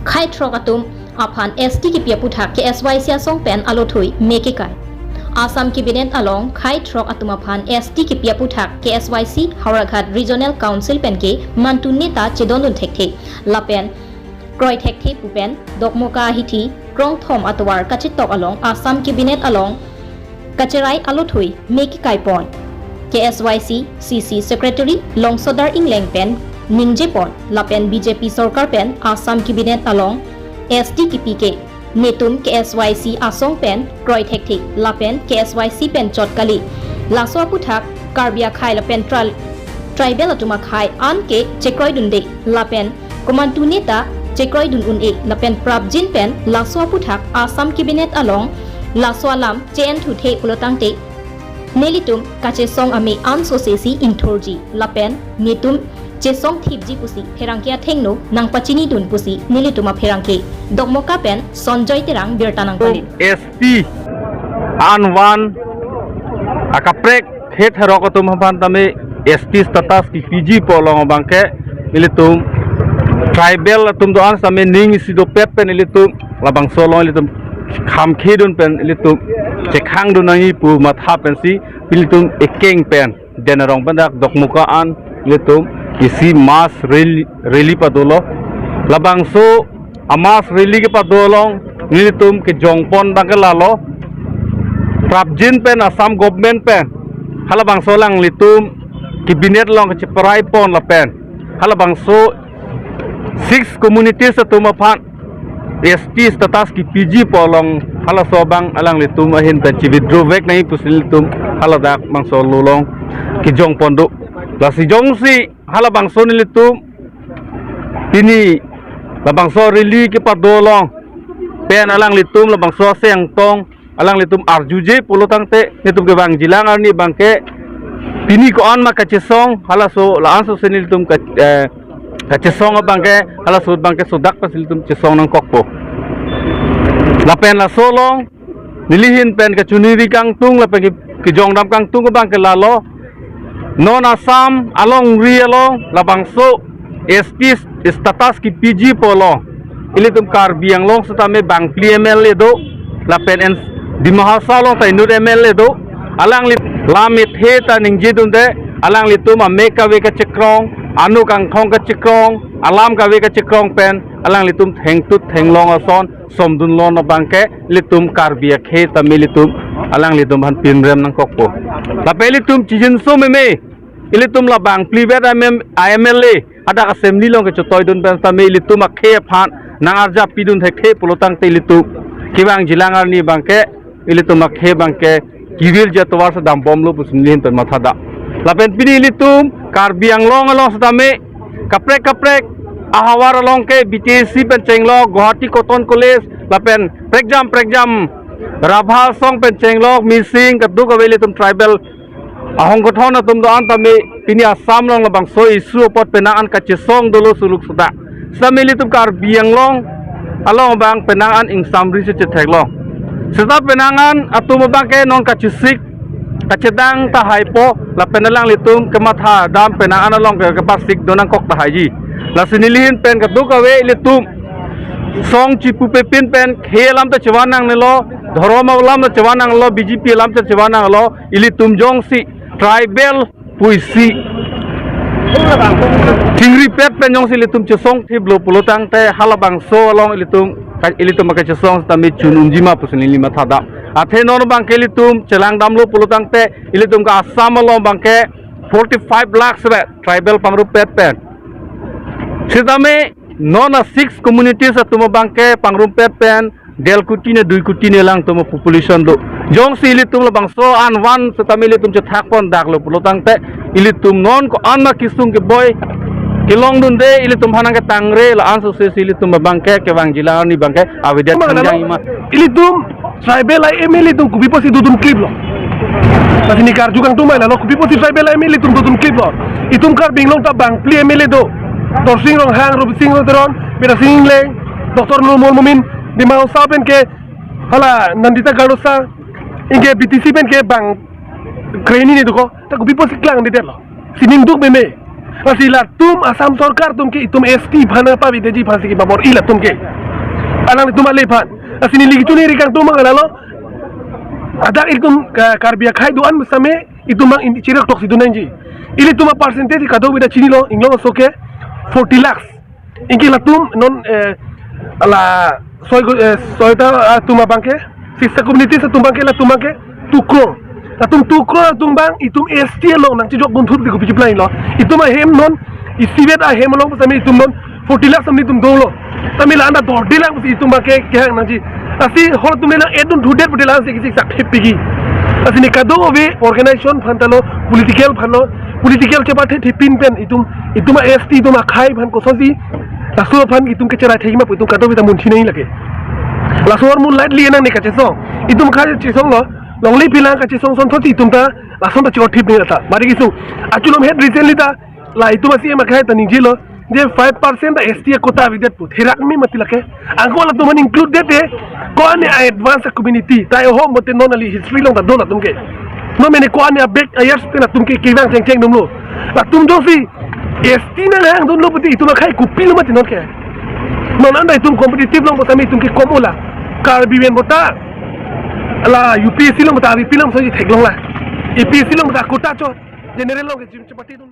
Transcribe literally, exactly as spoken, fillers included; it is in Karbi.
Khei throk atum aphan S T kipi aputhak K S Y C asong pen alothui me kekai. Assam Cabinet along khei throk atum aphan S T kipi aputhak K S Y C Howraghat Regional Council pen ke mantu neta chedondun thekthe lapen kroi thekthe pu pen Dokmoka ahithi krongthom atovar kachetok along Assam Cabinet along kacherai alothui me kekai pon. K S Y C C C Secretary Longsodar Engleng pen ningje pon lapen B J P sorkar pen Assam Cabinet along S T kipi ke netum K S Y C asong pen kroi thekthe lapen K S Y C pen chot kali. Laso aputhak Karbi akhei lapen tral-, tribal atum akhei an ke chekroidunde lapen komantu neta chekroidun un-e lapen prapjin pen laso aputhak Assam Cabinet along laso alam che-en thuthe pulotangte nelitum kachesong ame ansose si ingthurji lapen netum chesong thipji pusi pherangke athengno nangpachinidun pusi nelitum apherangke Dokmoka pen Sonjoy Terang birta nangpali. S T an van akaprek khei throk atum aphan tame S T status kipiji pu along abangke ilitum tribal atum do-an same ning isi dopet pen ilitum labangso along ilitum kham khedun pen ilitum chekhangdun nangji pu matha pensi ilitum ekeng pen Den Arong pen dak Dokmoka an ilitum isi mass rally, rally padolo. Labangso a mass rally kepado along nelitum kejongpon abangke lalo. Prapjin pen Assam government pen halabangso alanglitum Cabinet along kacheparai pon lapen halabangso six communities atum aphan S T status kipiji pu along halaso abang alanglitum ahin pen chi-withdraw vek nangji pusi ilitum haladak bangso along kejongpon do. Lasi jongsi halabangso nelitum pini labangso rally kepado along pen alanglitum labangso aseng tong alanglitum arjuje pulotangte netum kevangjilang arni abangke pini ko-an ma kachesong halaso la-ansose nelitum ka, eh, kachesong abangke halaso abangke sodak pensi ilitum chesong nangkokpo. Lapen laso along nelihin pen kachiniri kangtung lapen ke, kejongdam kangtung abangke lalo. Non Assam alongri along labangso S T status kipiji pu along ilitum Karbi Anglong setame bangphli M L A do lapen en Dima Hasao along ta inut M L A do. Alangli lam ethe ta ningjedunde, alanglitum amek kave kachekrong, ano kangthong kachekrong, alam kave kachekrong pen alanglitum thengtut thenglong ason somdunlon abangke ilitum Karbi akhei tame ilitum alanglitum aphan pinrem nangkokpo. Lapen ilitum chijinso meme, ilitum labangphli vet M M, M L A hadak assembly along kechetoidun pen tame ilitum akhei aphan nang-arjapidun thekthe pulotangte ilitum kevangjilang arni abangke ilitum akhei abangke kevirji atovar si dambomlo pusi nelihin pen mathadam. Lapen pini ilitum Karbi Anglong along setame kaprek kaprek ahavar along ke B T S C pen chenglok, Guwahati Cotton College lapen prekjam prekjam Rabha asong pen chenglok, Mising, kadokave ilitum tribal ahong kothon atum do-an tame pini Assam along labangso issue apot penang an kachesong dolo suluk suda. Setame ilitum Karbi Anglong along abang penang an ingsamri si chetheklong. Seta penang an atum abangke non kachesik kachedang tahaipo lapen alanglitum kemathadam penang an along ke kepasik do nangkok tahaiji. Lasi nelihin pen kadokave ilitum song chipupepin pen khei alam ta chevan nangnelo, dhorom alam ta chevan nangnelo, B J P alam ta chevan nangnelo, ilitum jongsi tribal pusi chingripet pen jongsi ilitum chesong thiplo pulotangte halabangso along ilitum ilitum akachesong setame chun unjima pusi neli mathadam. Athe non abangke ilitum chelangdamlo pulotangte ilitum ke Assam along abangke forty five lakhs vet tribal pangrumpet pen. Setame non a six communities atum abangke pangrumpet pen del kuti ne dui kuti ne alangtum population do. Jongsi ilitum labangso an van setame ilitum chethakpon daklo pulotangte ilitum non ko-an ma kesung keboi kelongdunde, ilitum aphan nangketangre, la-ansose si ilitum abangke kevangjilang arni abangke avedet Mana kanjang lo? Ima. Ilitum tribal M L A atum kopi pusi dodun kliplo. Lasi ne karju kangtung mai lalo, kopi pusi tribal M L A atum dodun kliplo. Itum Karbi Anglong ta bangphli M L A do. Torsing Ronghang, Robising Teron, Bidya Sing Engleng, Doctor Numal Momin, Dima Hasao pen ke hala Nandita Garosa, anke B T C pen ke bang kreni ne do ko, ta kopi pusi klangdedetlo. Sining duk meme. Lasi latum Assam sorkar atum ke itum S T aphan apa bidetji aphan si kebabor-i latum ke. Alanglitum ale aphan. Lasi neli kechonghiri kangtung abang lalo. Adak itum Ka-, Karbi akhei do-an same itum abang in chirok tok si do nangji. Ilitum a-percentage kadokave ta chinilo, inglong aso ke forty lakhs. Anke latum non, eh, ala soi go-, eh, soita atum abang ke, sixta communities atum abang ke, latum abang ke two crore. Latum two crore atum abang itum S T along nangchejok dunthup di kopi chiplang lo. Itum ahem non, isivet ahem along same itum non forty lakhs same itum dolo. Tame la-an ta dorde lang pusi itum abang ke kehang nangji. Lasi halatum le nang edun thudet pute la-an si kisi sak thip pigi. Lasi ne kadokave organization aphan ta lo, political aphan lo, political chepathe thipin pen itum, itum a-S T itum akhei aphan kosonsi laso aphan itum kecherai thekji ma pu itum kadokave ta munthi nangji lake. Laso armu lightly nang ne kachesong. Itum kachesonglo, longle pilang kachesong ason thotsi itum ta lason ta chor thip nangji lata. Mari kesung. Achulam het recently ta la itum a-C M akhei ta ningjelo je five percent ta S T a-quota avedet pu. Therak me mati lake. Anke latum aphan include det te. Ko-an a-advance community. Ta ho mote non ali history along ta do latum ke. Non mene ko-an a-back a-years te latum ke kevang chengcheng dunlo. Latum jongsi S T nanghang dunlo pute itum akhei kopilo mati non ke. Non anta itum competitive along pu tame itum ke kom-o la. Karbi pen pu ta la U P S C along pu ta ave pilang soji theklong la. A P S C along pu ta quota cho. General along ke chim chepati dun.